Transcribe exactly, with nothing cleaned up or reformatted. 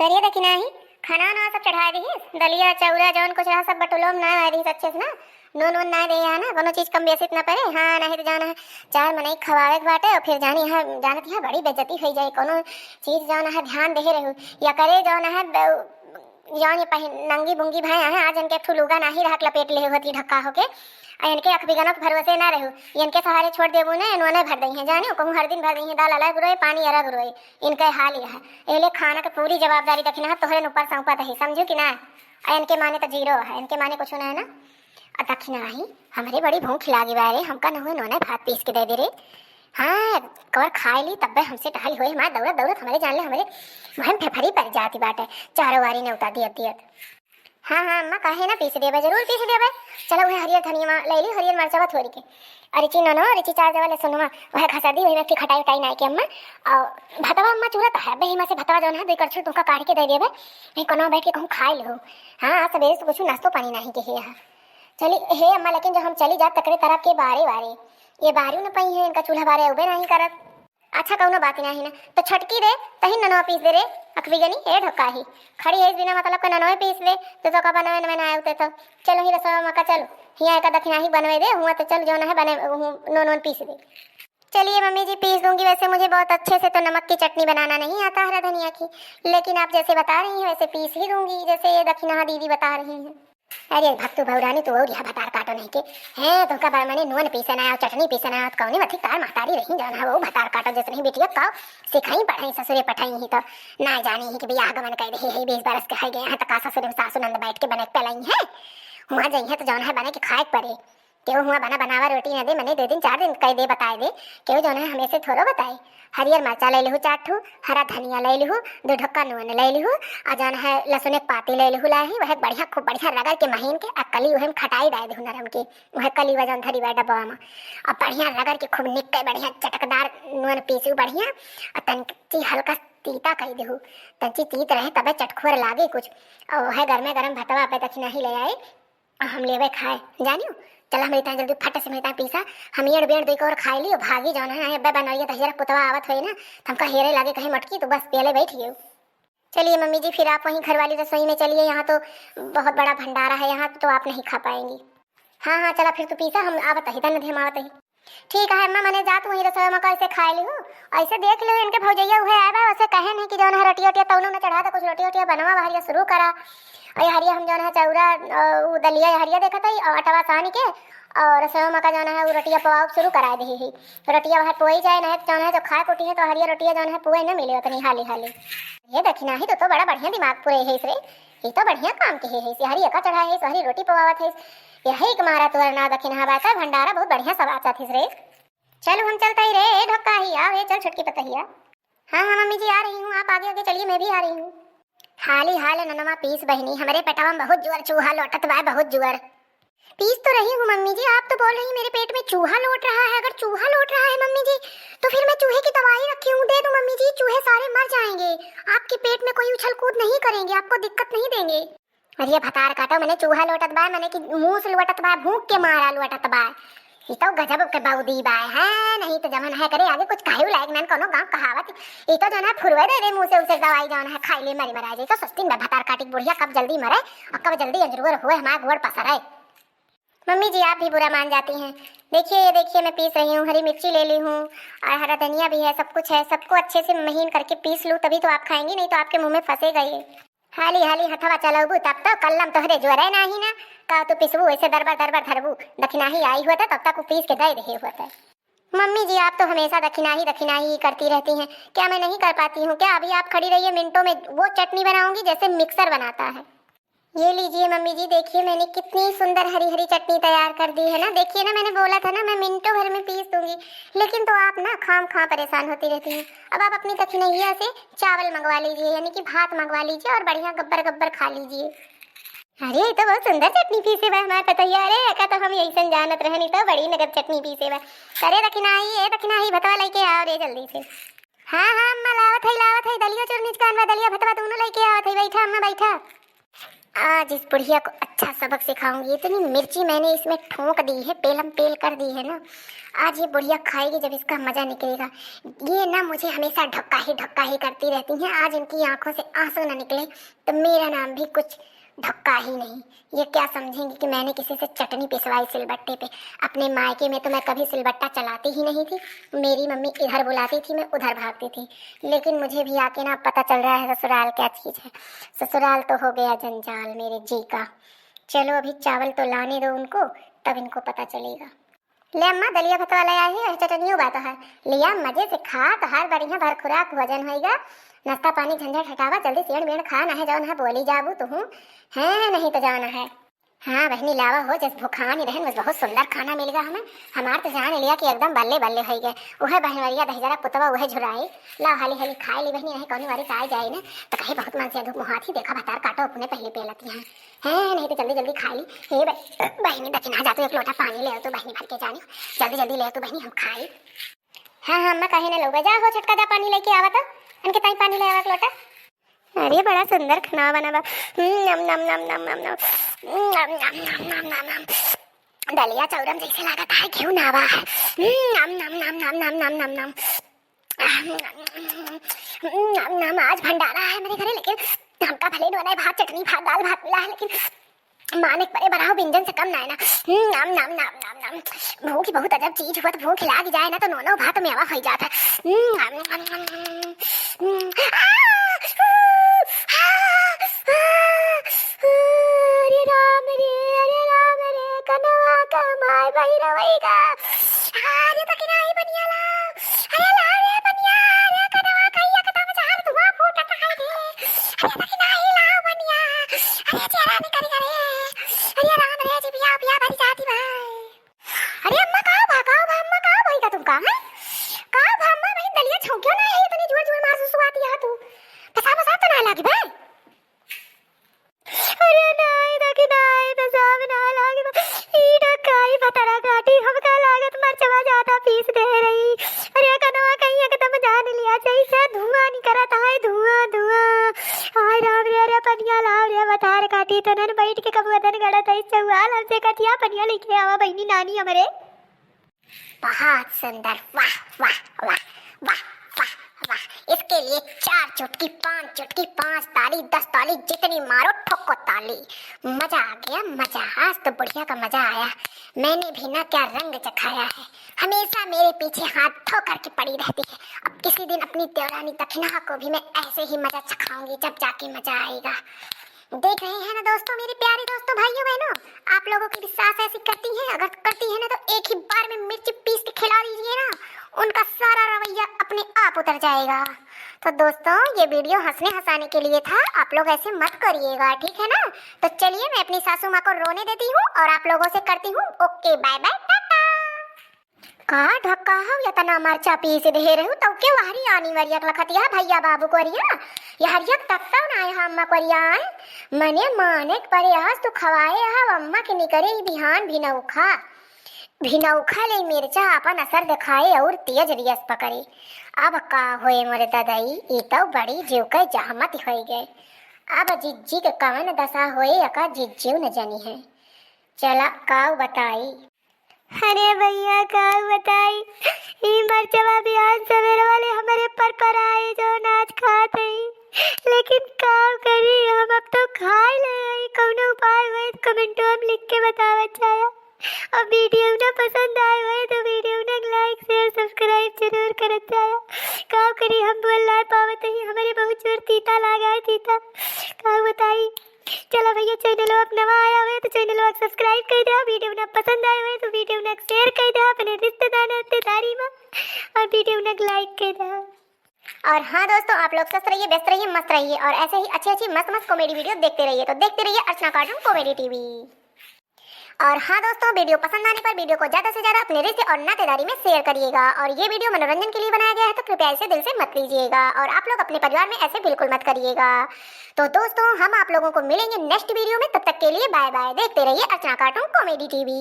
करिए देखी नाही, खाना वाना सब चढ़ाए दिहिस, दलिया चौरा जौन कुछ रहा सब बटुलो में ना आए दिहिस अच्छे से ना, नून वून ना दे है ना, कोनो चीज कम बेसी त ना पड़े। हाँ, नहीं तो जाना है, चार मनई खवावे के बाटे और फिर जानी है, जानत है बड़ी बेइज्जती हो जाए, कोनो चीज जौन है ध्यान दे रहू, या करे जौन है ब-, जौन ये पहिन नंगी बुंगी भए हैं, आज इनके एक ठो लुगा नाही रहक लपेट ले होती ढक्का होके, आ इनके अख बिगनों के भरोसे ना रहू, इनके सहारे छोड़ देबू ने, इन्होंने भर दई हैं, जानियो कहूँ हर दिन भर दई हैं, दाल अलग रोए, पानी अलग रोए, इनके हाल यह है। एले खाना के पूरी जवाबदारी दखिना तोहरे ऊपर सौंपत है, समझू कि ना? आ इनके माने तो जीरो है, इनके माने कुछ ना है ना। आ दखिना ही, हमरे बड़ी भूख लागी बा रे, हमका न हुए नोने भात पीस के दे दे रे। हाँ, कवर खाए ली तब्बे हमसे टहल होए, हमार दौड़त दौड़त हमरे जान ले हमरे मुँह में फेफरी पर जाती बाटे, चारों वारी ने उतार दियत दियत। हाँ हाँ अम्मा, काहे ना पीस देबे, जरूर पीस देबे। चलो वह हरियर धनिया ले ली, हरियर मरचवा थोड़ी के। अरे ची नोनो, अरे ची चार जवा ले सुनवा, वह घसा दी, वही में फिर खटाई उटाई नाई के अम्मा। और भतवा अम्मा चूरा तो है, बेहिमा से भतवा जौन है, दो करछुल तुमका काढ़ के दे देबे, नहीं कोनो बैठ के कहूँ खाए लो। हाँ, सबेरे से कुछ नाश्तो पानी नहीं के है। चली हे अम्मा, लेकिन जब हम चली जात तकरे तरफ के बारे बारे, ये बारी न पाई है, इनका चूल्हा बारे उबे नहीं करत। अच्छा, कौनो बात नहीं ना, तो छटकी दे, तही ननवा पीस दे रे, अखबी गनी, ए ढोका ही। खड़ी है इस बिना मतलब का ननवे पीस दे, तो, तो का बनवे न बनाए होते तो। चलो ही रसोई में का चलो, हिया का दखिना ही बनवे दे, हुआ तो चल जौन है बने, हूँ, नोन वोन पीस दे। चलिए मम्मी जी, पीस दूंगी। वैसे मुझे बहुत अच्छे से तो नमक की चटनी बनाना नहीं आता हरा धनिया की, लेकिन आप जैसे बता रही हैं वैसे पीस ही दूंगी, जैसे ये दखिना दीदी बता रही हैं। अरे भक्तू भौरानी, तू और यह भतार काटो नहीं के। हैं, तुमका बा-, मने नून पीसे ना आओ, चटनी पीसे ना आओ, तो कौनी मथी तार महतारी रही, जौन है वो भतार काटो, जैसे नहीं बिटिया का सिखाई पढ़ाई, ससुरे पठाई ही तो ना जानी ही कि बियाह गमन कर रही है, बीस बरस के है गए हैं, तो का ससुरे में सासु नंद बैठ के बने के पलाई है, हुआ जाई है तो जौन है बने के खाए के पड़े। केहू हुआ बना बनावा रोटी ना दे, मने दो दिन चार दिन कह दे बताए दे, केहू जौन है हमें से थोड़ो बताए। हरियर मरचा ले लिहू चार ठू, हरा धनिया ले लिहू, दो ढक्का नून ले लिहू, आ जौन है लहसुन एक पाती ले लिहू लाही, वह बढ़िया, खूब बढ़िया रगड़ के महीन के आ कली उहे में खटाई डाल दिहू नरम के, वह कली वजन धरी बा डब्बा में, आ बढ़िया रगड़ के खूब निक्के बढ़िया चटकदार नून पीसू बढ़िया, आ तनची हल्का तीता कह दिहू, तनची तीत रहे तबे चटखोर लागे कुछ, और वह गर्मे गरम भतवा पे दखिना ही ले आए। हम लेवे खाए, जानियो। चला हमरे ताई जल्दी फट से मेरे ताई पीसा, हम एड़ बेड़ दे के और खाए लियो, भागी जौन है, अबे बनरिया दहिजरा पुतवा आवत होई ना, तो हमका हेरे लागे कहीं मटकी, तो बस पेले बैठ गयो। चलिए मम्मी जी, फिर आप वहीं घर वाली रसोई में चलिए, यहाँ तो बहुत बड़ा भंडारा है, यहाँ तो आप नहीं खा पाएंगी। हाँ, हाँ, चला फिर तू पीसा, हम आवत ही, तन हम आवत ही। ठीक है अम्मा, मने जात वहीं रसोई में कैसे खाए ली हूँ, ऐसे देख लो इनके भौजैया उहे आए बा, वैसे कहे नहीं कि जौन है रोटिया ओटिया तौनो न चढ़ा दे, कुछ रोटिया ओटिया बनवा, हरिया शुरू करा। और हरिया हम जौन है चौरा, अ, उ दलिया हरिया देखत है, और अटवा सान के, और रसोई में का जौन है वो रोटिया पवाओ शुरू करा दे ही। रोटिया वह पोई जाए, नहीं तो जौन है जो खाए कुटी है तो हरिया रोटिया जौन है पोए न मिले उतनी हाली हाली। ये दखिना ही तो, तो बड़ा बढ़िया दिमाग पूरे है इस रे, ये तो बढ़िया काम के है, इस हरी एका चढ़ा है, इस हरी रोटी पवावत है, यही के मारा तोहर ना दखिना बा का भंडारा बहुत बढ़िया सब आचा थिस रे। चलो हम चलता ही रे, ए ढक्का ही, आओ रे, चल छोटकी पतहिया। हाँ, हाँ मम्मी जी, आ रही हूँ, आप आगे आगे चलिए, मैं भी आ रही हूँ। हाली हाल ननवा पीस बहिनी, हमरे पेटवा में बहुत जुअर चूहा लोटत बा, बहुत जुअर। पीस तो रही हूँ मम्मी जी, आप तो बोल रही हैं मेरे पेट में चूहा लोट रहा है। अगर चूहा लोट रहा है मम्मी जी, तो फिर मैं चूहे की दवाई रखी हूँ, दे दो मम्मी जी, चूहे सारे मर जाएंगे। आपके पेट में कोई उछल कूद नहीं करेंगे, आपको दिक्कत नहीं देंगे। अरे भतार काटो, मने चूहा लोटत बा, मने कि मूस लोटत बा, भूख के मारा लोटत बा। ई तो गजब के बौदी बा, है नहीं तो जमन है करे आगे कुछ कहू लायक नन कोनो गाँव कहावत। ई तो जौन है फुरवे दे दे मुँह से उसे दवाई जौन है खाई ले मरी मरा जाए। तो सस्ती में भतार काटी बुढ़िया कब जल्दी मरे और कब जल्दी अंजरुअर हुए हमारे गोड़ पसरे। मम्मी जी आप भी बुरा मान जाती हैं। देखिए, ये देखिए मैं पीस रही हूँ, हरी मिर्ची ले ली हूँ और हरा धनिया भी है, सब कुछ है, सबको अच्छे से महीन करके पीस लूँ तभी तो आप खाएंगी, नहीं तो आपके मुँह में फंसेगा ये। हाली हाली हथवा चलौबू तब तो कल्लम तोहरे जोरे नाही ना, का तू पिसबू ऐसे दरबर दरबर धरबू, दखिनाही आई हुआ था तब तक वो पीस के दे रहे हुआ था। मम्मी जी आप तो हमेशा दखिनाही दखिनाही ही करती रहती हैं, क्या मैं नहीं कर पाती हूँ? क्या अभी आप खड़ी रहिए, मिनटों में वो चटनी बनाऊंगी जैसे मिक्सर बनाता है। ये लीजिए मम्मी जी, देखिए मैंने कितनी सुंदर हरी हरी चटनी तैयार कर दी है ना। देखिए ना, मैंने बोला था ना मैं मिनटों भर में पीस दूंगी, लेकिन तो आप ना खाम खा परेशान होती रहती हैं। अब आप अपनी दखिनैया से चावल मंगवा लीजिए, यानी कि भात मंगवा लीजिए और बढ़िया गब्बर गब्बर खा लीजिए। अरे, ये तो बहुत सुंदर चटनी पीसे बा हमार पतोहिया। अरे, एका तो हम यही सन जानत रहनी, तो बड़ी नगद चटनी पीसे बा। अरे दखिनाही, ए दखिनाही, भतवा लेके आओ रे जल्दी से। हाँ हाँ अम्मा, लावत है, लावत है, दलिया चूर निचकान बा, दलिया भतवा दोनों लेके आवत है। बैठा अम्मा, बैठा। आज इस बुढ़िया को अच्छा सबक सिखाऊंगी। इतनी मिर्ची मैंने इसमें ठोंक दी है, पेलम पेल कर दी है ना, आज ये बुढ़िया खाएगी जब इसका मजा निकलेगा। ये ना मुझे हमेशा ढक्का ही ढक्का ही करती रहती हैं। आज इनकी आंखों से आंसू ना निकले तो मेरा नाम भी कुछ ढक्का ही नहीं। ये क्या समझेंगी कि मैंने किसी से चटनी पिसवाई सिलबट्टे पे। अपने मायके में तो मैं कभी सिलबट्टा चलाती ही नहीं थी। मेरी मम्मी इधर बुलाती थी, मैं उधर भागती थी। लेकिन मुझे भी आके ना पता चल रहा है ससुराल क्या चीज़ है। ससुराल तो हो गया जंजाल मेरे जी का। चलो अभी चावल तो लाने दो उनको, तब इनको पता चलेगा। ले अम्मा, दलिया भात वाला आई है, चटनियो बात है। लिया मजे से खा, तोहार बढ़िया भर खुराक भोजन होइगा। नाश्ता पानी झंझट हटावा, जल्दी सेण बेण खा, ना है जौन है बोली जाबू तुहू। हैं, नहीं तो जाना है। हाँ बहिनी, लावा हो, जस भुखान ही रहन, बस बहुत सुंदर खाना मिल गया हमें। हमार तो जान लिया कि एकदम बल्ले बल्ले होइगे। उहे बहनवरिया दहिजरा पुतवा उहे झुराई। लाओ हाली हाली खाए ली बहिनी, नहीं कौनी वारी ताई जाए ना, तो कहे बहुत मन से धूप मुहात ही, देखा भतार काटो अपने पहले पेलत यहाँ। हैं, नहीं तो जल्दी जल्दी खा ली। हे बह-, बहिनी, दखिना जा तू, एक लोटा पानी ले आओ तू बहिनी, भर के जानी, जल्दी जल्दी ले आओ तू बहिनी, हम खाई। हाँ, हाँ, अम्मा, काहे ना लोगा, जा हो छोटका, जा पानी लेके आवा तो, इनके ताई पानी ले आवा एक लोटा। अरे, बड़ा सुंदर खाना बना बा। हम्म, नम, नम, नम। हम्म, नम, नम, नम। दलिया चौरम जैसे लागत है, क्यों ना बा? हम्म, नम, नम, नम। आज भंडारा है मेरे घरे, लेकिन हमका भले नोना भात, चटनी भात, दाल भात मिला है, लेकिन माने के परे बराहो व्यंजन से कम ना है ना। हम्म, नम, नम, नम, नम, नम। भूख ही बहुत अजब चीज हुआ, तो भूख लाग जाए ना, तो नोनो भात में आवा हो जाता है। हम्म, नम, नम, नम, नम। हम्म, आ, ऊ, आ, आ, अरे राम रे, अरे राम रे, कनवा का माय बहिरवई का। अरे दखिनाही बनिया लाओ। अरे लाओ रे बनिया, अरे कनवा कहिया के तम जहर धुआं फूटत है रे। अरे दखिनाही लाओ बनिया। अरे चेहरा निकल गया रे। अरे राम रे, जिबिया उबिया भरी जाती भाई। अरे अम्मा, का भा, का भा अम्मा, का भई का तुमका, हैं? का भा अम्मा, भाई दलिया छौंक्यो ना है, इतनी जोर जोर मार सुसुआती है तू। पसा पसा तो ना लागी भाई। अरे नाई, देखी नाई, पेशाब ना लागे बा। ई ढकाई भतरा काटी, हमका लागत मरचवा ज्यादा पीस दे रही। अरे कनवा कहीं एकदम जान लिया, जैसे धुआं निकरत है, धुआं, धुआं। हाय राम रे, अरे पनिया लाव रे, भतार काटी, तनन बैठ के कबुआ तन गड़त है, चौहाल हमसे कथिया पनिया लेके आवा, बहिनी नानी हमरे। बहुत सुंदर, वाह, वाह, वाह, वाह, वाह, वाह। इसके लिए चार चुटकी, पांच चुटकी, पांच ताली, दस ताली, जितनी मारो ठोको ताली। मजा आ गया, मजा। आज तो बुढ़िया का मजा आया। मैंने भी ना क्या रंग चखाया है, हमेशा मेरे पीछे हाथ धो करके पड़ी रहती है। अब किसी दिन अपनी देवरानी दखिना को भी मैं ऐसे ही मजा चखाऊंगी, जब जाके मजा आएगा। देख रहे हैं ना दोस्तों, मेरे प्यारे दोस्तों, भाइयों, बहनों, आप लोगों की भी सास ऐसी करती हैं? अगर करती है ना, तो एक ही बार में मिर्च पीस के खिला दीजिए ना, उनका सारा रवैया अपने आप उतर जाएगा। तो दोस्तों, ये वीडियो हंसने हंसाने के लिए था, आप लोग ऐसे मत करिएगा, ठीक है ना? तो चलिए, मैं अपनी सासू माँ को रोने देती हूँ और आप लोगों से करती हूँ OK, bye bye, टाटा। का ढक्का हव, एतना मरचा पीस देहे रहू, तउ के वहरी आनी वरिया के लखतिया, भइया बाबू कोरिया, यहरिया के तत्तव ना आए, हम कोरिया आए। मने माने के परे, आज तू खवाए हव अम्मा के निकरे ई बिहान भिनौखा। भिनौखा ले मिर्चा आपन असर देखाए अउर तेज रियस पकरे। अब का होए मोरे ददई, ई तउ बड़ी जीव के जहमत होइ गए। अब जिज्जी के कवन दसा होए, एका जिज्जियो न जनी है। चला, काउ बताई। अरे भइया, का बताई, ई मरचवा बिहान सवेरे वाले हमरे पर पर आए, जौन आज खात हई। लेकिन का करी, हम अब तो खाए ले हई, कौनो उपाय होए तो कमेंटवा में लिख के बतावत जाया। और वीडियो ना पसंद आए होए तो वीडियो ना like, share, subscribe जरूर करत जाया। का करी, हम बोल ना पावत हई, हमरे बहुत जोर तीता लागा है, तीता। का बताई, चला भइया, चैनलवा पे नवा आया हुए तो चैनलवा के subscribe कइ द्या, वीडियो ना पसंद आए हुए तो वीडियो ना share कइ द्या अपने रिश्तेदार नातेदारी में, और वीडियो ना like कइ द्या। और हाँ दोस्तों, आप लोग स्वस्थ रहिए, व्यस्त रहिए, मस्त रहिए, और ऐसे ही अच्छी अच्छी मस्त मस्त comedy video देखते रहिए। तो देखते रहिए अर्चना Cartoon Comedy TV। और हाँ दोस्तों, वीडियो पसंद आने पर वीडियो को ज्यादा से ज्यादा अपने रिश्ते और नातेदारी में share करिएगा। और ये वीडियो मनोरंजन के लिए बनाया गया है, तो कृपया इसे दिल से मत लीजिएगा और आप लोग अपने परिवार में ऐसे बिल्कुल मत करिएगा। तो दोस्तों, हम आप लोगों को मिलेंगे next वीडियो में, तब तक के लिए bye bye। देखते रहिए अर्चना Cartoon Comedy TV।